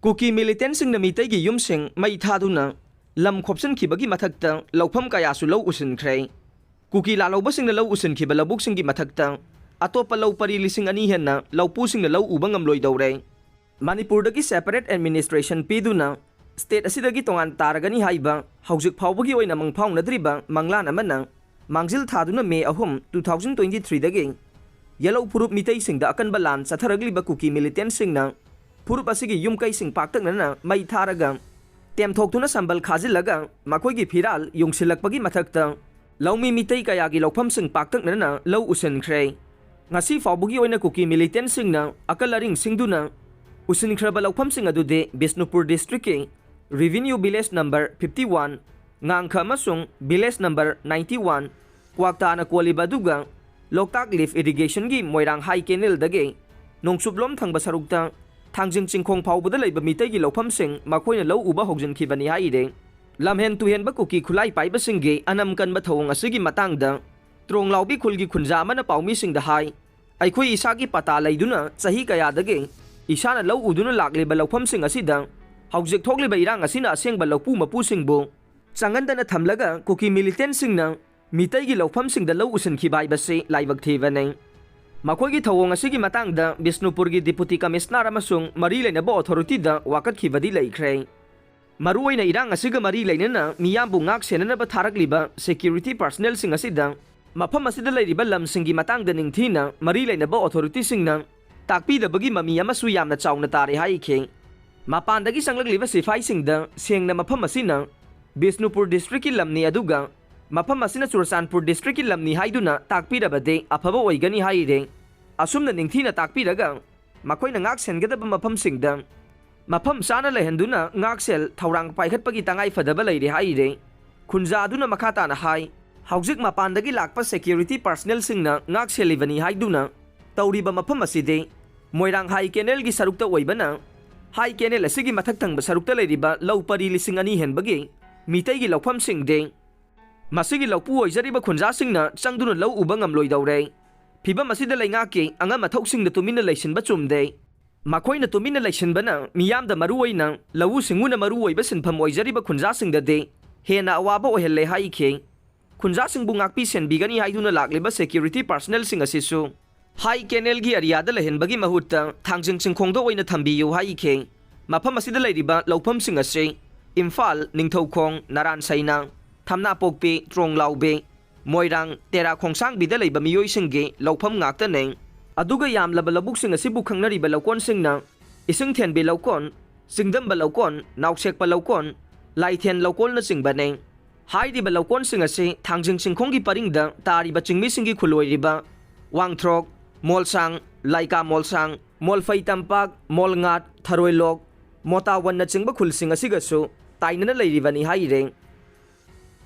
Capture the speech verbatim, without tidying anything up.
ꯀꯨꯀꯤ ꯃꯤꯂꯤꯇꯦꯟꯁꯤꯡꯅ ꯃꯤꯇꯩꯒꯤ ꯌꯨꯝꯁꯤꯡ ꯃꯩ ꯊꯥꯗꯨꯅ ꯂꯝ ꯈꯣꯞꯆꯤꯟꯈꯤꯕꯒꯤ ꯃꯊꯛꯇ ꯂꯧꯐꯝ ꯀꯌꯥꯁꯨ ꯂꯧ ꯎꯁꯤꯟꯈ꯭ꯔꯦ꯫ ꯀꯨꯀꯤ ꯂꯥꯜꯍꯧꯕꯁꯤꯡꯅ ꯂꯧ ꯎꯁꯤꯟꯈꯤꯕ ꯂꯧꯕꯨꯛꯁꯤꯡꯒꯤ ꯃꯊꯛꯇ ꯑꯇꯣꯞꯄ ꯂꯧ ꯄꯔꯤ ꯂꯤꯁꯤꯡ ꯑꯅꯤ ꯍꯦꯟꯅ ꯂꯧꯄꯨꯁꯤꯡꯅ ꯂꯧ ꯎꯕ ꯉꯝꯂꯣꯏꯗꯧꯔꯦ꯫ ꯃꯅꯤꯄꯨꯔꯗꯒꯤ separate administration ꯄꯤꯗꯨꯅ state ꯑꯁꯤꯗꯒꯤ ꯇꯣꯉꯥꯟ ꯇꯥꯔꯒꯅꯤ ꯍꯥꯏꯕ ꯍꯧꯖꯤꯛ ꯐꯥꯎꯕꯒꯤ ꯑꯣꯏꯅ ꯃꯪꯐꯥꯎꯅꯗ꯭ꯔꯤꯕ ꯃꯪꯂꯥꯟ ꯑꯃꯅ ꯃꯥꯡꯖꯤꯜ ꯊꯥꯗꯨꯅ May ꯑꯍꯨꯝ, two thousand twenty threeꯗꯒꯤ ꯌꯦꯜꯍꯧ ꯐꯨꯔꯨꯞ ꯃꯤꯇꯩꯁꯤꯡꯗ ꯑꯀꯟꯕ ꯂꯥꯟ ꯆꯠꯊꯔꯛꯂꯤꯕ ꯀꯨꯀꯤ ꯃꯤꯂꯤꯇꯦꯟꯁꯤꯡꯅ ꯐꯨꯔꯨꯞ ꯑꯁꯤꯒꯤ ꯌꯨꯝ ꯀꯩꯁꯤꯡ ꯄꯥꯛꯇꯛꯅꯅ ꯃꯩ ꯊꯥꯔꯒ ꯇꯦꯝꯊꯣꯛꯇꯨꯅ ꯁꯝꯕꯜ ꯈꯥꯖꯤꯜꯂꯒ ꯃꯈꯣꯏꯒꯤ ꯐꯤꯔꯥꯜ ꯌꯨꯡꯁꯤꯜꯂꯛꯄꯒꯤ ꯃꯊꯛꯇ ꯂꯧꯃꯤ ꯃꯤꯇꯩ ꯀꯌꯥꯒꯤ ꯂꯧꯐꯝꯁꯤꯡ ꯄꯥꯛꯇꯛꯅꯅ ꯂꯧ ꯎꯁꯤꯟꯈ꯭ꯔꯦ꯫ ꯉꯁꯤ ꯐꯥꯎꯕꯒꯤ ꯑꯣꯏꯅ ꯀꯨꯀꯤ ꯃꯤꯂꯤꯇꯦꯟꯁꯤꯡꯅ ꯑꯀꯜ ꯑꯔꯤꯡ ꯁꯤꯡꯗꯨꯅ ꯎꯁꯤꯟꯈ꯭ꯔꯕ ꯂꯧꯐꯝꯁꯤꯡ ꯑꯗꯨꯗꯤ Bishnupur districtꯀꯤ revenue village number fifty one, ꯉꯥꯡꯈ ꯑꯃꯁꯨꯡ village number ninety one, ꯀ꯭ꯋꯥꯛꯇꯥꯅ ꯀꯣꯜꯂꯤꯕ ꯑꯗꯨꯒ ꯂꯣꯛꯇꯥꯛ lift irrigationꯒꯤ ꯃꯣꯏꯔꯥꯡ high canalꯗꯒꯤ ꯅꯣꯡꯆꯨꯞꯂꯣꯝ ꯊꯪꯕ ꯁꯔꯨꯛꯇ ꯊꯥꯡꯖꯤꯡ ꯆꯤꯡꯈꯣꯡ ꯐꯥꯎꯕꯗ ꯂꯩꯕ ꯃꯤꯇꯩꯒꯤ ꯂꯧꯐꯝꯁꯤꯡ ꯃꯈꯣꯏꯅ ꯂꯧ ꯎꯕ ꯍꯧꯖꯤꯟꯈꯤꯕꯅꯤ ꯍꯥꯏꯔꯦ꯫ ꯂꯝꯍꯦꯟ ꯇꯨꯍꯦꯟꯕ ꯀꯨꯀꯤ ꯈꯨꯠꯂꯥꯏ ꯄꯥꯏꯕꯁꯤꯡꯒꯤ ꯑꯅꯝ ꯀꯟꯕ ꯊꯧꯑꯣꯡ ꯑꯁꯤꯒꯤ ꯃꯇꯥꯡꯗ ꯇ꯭ꯔꯣꯡꯂꯥꯎꯕꯤ ꯈꯨꯜꯒꯤ ꯈꯨꯟꯖꯥ ꯑꯃꯅ ꯄꯥꯎꯃꯤꯁꯤꯡꯗ ꯍꯥꯏ, "ꯑꯩꯈꯣꯏ ꯏꯁꯥꯒꯤ ꯄꯇꯥ ꯂꯩꯗꯨꯅ ꯆꯍꯤ ꯀꯌꯥꯗꯒꯤ ꯏꯁꯥꯅ ꯂꯧ ꯎꯗꯨꯅ ꯂꯥꯛꯂꯤꯕ ꯂꯧꯐꯝꯁꯤꯡ ꯑꯁꯤꯗ ꯍꯧꯖꯤꯛ ꯊꯣꯛꯂꯤꯕ ꯏꯔꯥꯡ ꯑꯁꯤꯅ ꯑꯁꯦꯡꯕ ꯂꯧꯄꯨ ꯃꯄꯨꯁꯤꯡꯕꯨ ꯆꯪꯍꯟꯗꯅ ꯊꯝꯂꯒ ꯀꯨꯀꯤ ꯃꯤꯂꯤꯇꯦꯟꯁꯤꯡꯅ ꯃꯤꯇꯩꯒꯤ ꯂꯧꯐꯝꯁꯤꯡꯗ ꯂꯧ ꯎꯁꯤꯟꯈꯤꯕ ꯍꯥꯏꯕꯁꯤ ꯂꯥꯏꯕꯛ ꯊꯤꯕꯅꯤ꯫ ꯃꯈꯣꯏꯒꯤ ꯊꯧꯑꯣꯡ ꯑꯁꯤꯒꯤ ꯃꯇꯥꯡꯗ ꯕꯤꯁꯅꯨꯄꯨꯔꯒꯤ deputy commissioner ꯑꯃꯁꯨꯡ ꯃꯔꯤ ꯂꯩꯅꯕ authorityꯗ ꯋꯥꯀꯠꯈꯤꯕꯗꯤ ꯂꯩꯈ꯭ꯔꯦ꯫ ꯃꯔꯨꯑꯣꯏꯅ ꯏꯔꯥꯡ ꯑꯁꯤꯒ ꯃꯔꯤ ꯂꯩꯅꯅ ꯃꯤꯌꯥꯝꯕꯨ ꯉꯥꯛ ꯁꯦꯟꯅꯅꯕ ꯊꯥꯔꯛꯂꯤꯕ security personnelꯁꯤꯡ ꯑꯁꯤꯗ ꯃꯐꯝ ꯑꯁꯤꯗ ꯂꯩꯔꯤꯕ ꯂꯝꯁꯤꯡꯒꯤ ꯃꯇꯥꯡꯗ ꯅꯤꯡꯊꯤꯅ ꯃꯔꯤ ꯂꯩꯅꯕ authorityꯁꯤꯡꯅ ꯇꯥꯛꯄꯤꯗꯕꯒꯤ ꯃꯃꯤ ꯑꯃꯁꯨ ꯌꯥꯝꯅ ꯆꯥꯎꯅ ꯇꯥꯔꯦ" ꯍꯥꯏꯈꯤ꯫ ꯃꯄꯥꯟꯗꯒꯤ ꯆꯪꯂꯛꯂꯤꯕ ꯁꯤꯐꯥꯏꯁꯤꯡꯗ ꯁꯦꯡꯅ ꯃꯐꯝ ꯑꯁꯤꯅ ꯕꯤꯁꯅꯨꯄꯨꯔ districtꯀꯤ ꯂꯝꯅꯤ, ꯑꯗꯨꯒ ꯃꯐꯝ ꯑꯁꯤꯅ ꯆꯨꯔꯆꯥꯟꯄꯨꯔ districtꯀꯤ ꯂꯝꯅꯤ ꯍꯥꯏꯗꯨꯅ ꯇꯥꯛꯄꯤꯔꯕꯗꯤ ꯑꯐꯕ ꯑꯣꯏꯒꯅꯤ ꯍꯥꯏꯔꯦ꯫ ꯑꯁꯨꯝꯅ ꯅꯤꯡꯊꯤꯅ ꯇꯥꯛꯄꯤꯔꯒ ꯃꯈꯣꯏꯅ ꯉꯥꯛ ꯁꯦꯟꯒꯗꯕ ꯃꯐꯝꯁꯤꯡꯗ ꯃꯐꯝ ꯆꯥꯅ ꯂꯩꯍꯟꯗꯨꯅ ꯉꯥꯛꯁꯦꯜ ꯊꯧꯔꯥꯡ ꯄꯥꯏꯈꯠꯄꯒꯤ ꯇꯉꯥꯏ ꯐꯗꯕ ꯂꯩꯔꯦ ꯍꯥꯏꯔꯦ꯫ ꯈꯨꯟꯖꯥ ꯑꯗꯨꯅ ꯃꯈꯥ ꯇꯥꯅ ꯍꯥꯏ, ꯍꯧꯖꯤꯛ ꯃꯄꯥꯟꯗꯒꯤ ꯂꯥꯛꯄ security personnelꯁꯤꯡꯅ ꯉꯥꯛ ꯁꯦꯜꯂꯤꯕꯅꯤ ꯍꯥꯏꯗꯨꯅ ꯇꯧꯔꯤꯕ ꯃꯐꯝ ꯑꯁꯤꯗꯤ ꯃꯣꯏꯔꯥꯡ high canalꯒꯤ ꯁꯔꯨꯛꯇ ꯑꯣꯏꯕꯅ, high canal ꯑꯁꯤꯒꯤ ꯃꯊꯛ ꯊꯪꯕ ꯁꯔꯨꯛꯇ ꯂꯩꯔꯤꯕ ꯂꯧ ꯄꯔꯤ ꯂꯤꯁꯤꯡ ꯑꯅꯤ ꯍꯦꯟꯕꯒꯤ ꯃꯤꯇꯩꯒꯤ ꯂꯧꯐꯝꯁꯤꯡꯗꯤ ꯃꯁꯤꯒꯤ ꯂꯧꯄꯨ ꯑꯣꯏꯖꯔꯤꯕ ꯈꯨꯟꯖꯥꯁꯤꯡꯅ ꯆꯪꯗꯨꯅ ꯂꯧ ꯎꯕ ꯉꯝꯂꯣꯏꯗꯧꯔꯦ꯫ ꯐꯤꯚꯝ ꯑꯁꯤꯗ ꯂꯩꯉꯥꯛꯀꯤ ꯑꯉꯝ ꯑꯊꯧꯁꯤꯡꯅ ꯇꯨꯃꯤꯟꯅ ꯂꯩꯁꯤꯟꯕ ꯆꯨꯝꯗꯦ꯫ ꯃꯈꯣꯏꯅ ꯇꯨꯃꯤꯟꯅ ꯂꯩꯁꯤꯟꯕꯅ ꯃꯤꯌꯥꯝꯗ, ꯃꯔꯨꯑꯣꯏꯅ ꯂꯧꯎ ꯁꯤꯡꯎꯅ ꯃꯔꯨꯑꯣꯏꯕ ꯁꯤꯟꯐꯝ ꯑꯣꯏꯖꯔꯤꯕ ꯈꯨꯟꯖꯥꯁꯤꯡꯗꯗꯤ ꯍꯦꯟꯅ ꯑꯋꯥꯕ ꯑꯣꯏꯍꯜꯂꯦ ꯍꯥꯏꯈꯤ꯫ ꯈꯨꯟꯖꯥꯁꯤꯡꯕꯨ ꯉꯥꯛꯄꯤ ꯁꯦꯟꯕꯤꯒꯅꯤ ꯍꯥꯏꯗꯨꯅ ꯂꯥꯛꯂꯤꯕ ꯁꯦꯀ꯭ꯌꯨꯔꯤꯇꯤ ꯄꯥꯔꯁꯅꯦꯜꯁꯤꯡ ꯑꯁꯤꯁꯨ ꯍꯥꯏ ꯀꯦꯅꯦꯜꯒꯤ ꯑꯦꯔꯤꯌꯥꯗ ꯂꯩꯍꯟꯕꯒꯤ ꯃꯍꯨꯠꯇ ꯊꯥꯡꯖꯤꯡ ꯆꯤꯡꯈꯣꯡꯗ ꯑꯣꯏꯅ ꯊꯝꯕꯤꯌꯨ ꯍꯥꯏꯈꯤ꯫ ꯃꯐꯝ ꯑꯁꯤꯗ ꯂꯩꯔꯤꯕ ꯂꯧꯐꯝꯁꯤꯡ ꯑꯁꯤ ꯏꯝꯐꯥꯜ, ꯅꯤꯡꯊꯧꯈꯣꯡ, ꯅꯔꯥꯟ ꯁꯩꯅꯥ, ꯊꯝꯅꯥꯄꯣꯛꯄꯤ, ꯇ꯭ꯔꯣꯡꯂꯥꯎꯕꯤ, ꯃꯣꯏꯔꯥꯡ, ꯇꯦꯔꯥ ꯈꯣꯡꯁꯥꯡꯕꯤꯗ ꯂꯩꯕ ꯃꯤꯑꯣꯏꯁꯤꯡꯒꯤ ꯂꯧꯐꯝ ꯉꯥꯛꯇꯅꯤ꯫ ꯑꯗꯨꯒ ꯌꯥꯝꯂꯕ ꯂꯧꯕꯨꯛꯁꯤꯡ ꯑꯁꯤꯕꯨ ꯈꯪꯅꯔꯤꯕ ꯂꯧꯀꯣꯟꯁꯤꯡꯅ ꯏꯁꯤꯡ ꯊꯦꯟꯕꯤ ꯂꯧꯀꯣꯟ, ꯆꯤꯡꯗꯝꯕ ꯂꯧꯀꯣꯟ, ꯅꯥꯎꯁꯦꯛꯄ ꯂꯧꯀꯣꯟ, ꯂꯥꯏꯊꯦꯟ ꯂꯧꯀꯣꯟꯅꯆꯤꯡꯕꯅꯤ꯫ ꯍꯥꯏꯔꯤꯕ ꯂꯧꯀꯣꯟꯁꯤꯡ ꯑꯁꯤ ꯊꯥꯡꯖꯤꯡ ꯆꯤꯡꯈꯣꯡꯒꯤ ꯄꯔꯤꯡꯗ ꯇꯥꯔꯤꯕ ꯆꯤꯡꯃꯤꯁꯤꯡꯒꯤ ꯈꯨꯜ ꯑꯣꯏꯔꯤꯕ ꯋꯥꯡꯊ꯭ꯔꯣꯛ, ꯃꯣꯜꯁꯥꯡ, ꯂꯥꯏꯀꯥ ꯃꯣꯜꯁꯥꯡ, ꯃꯣꯜꯐꯩ ꯇꯝꯄꯥꯛ, ꯃꯣꯜꯉꯥꯠ, ꯊꯔꯣꯏꯂꯣꯛ, ꯃꯣꯇꯥꯋꯟꯅꯆꯤꯡꯕ ꯈꯨꯜꯁꯤꯡ ꯑꯁꯤꯒꯁꯨ ꯇꯥꯏꯅꯅ ꯂꯩꯔꯤꯕꯅꯤ ꯍꯥꯏꯔꯦ꯫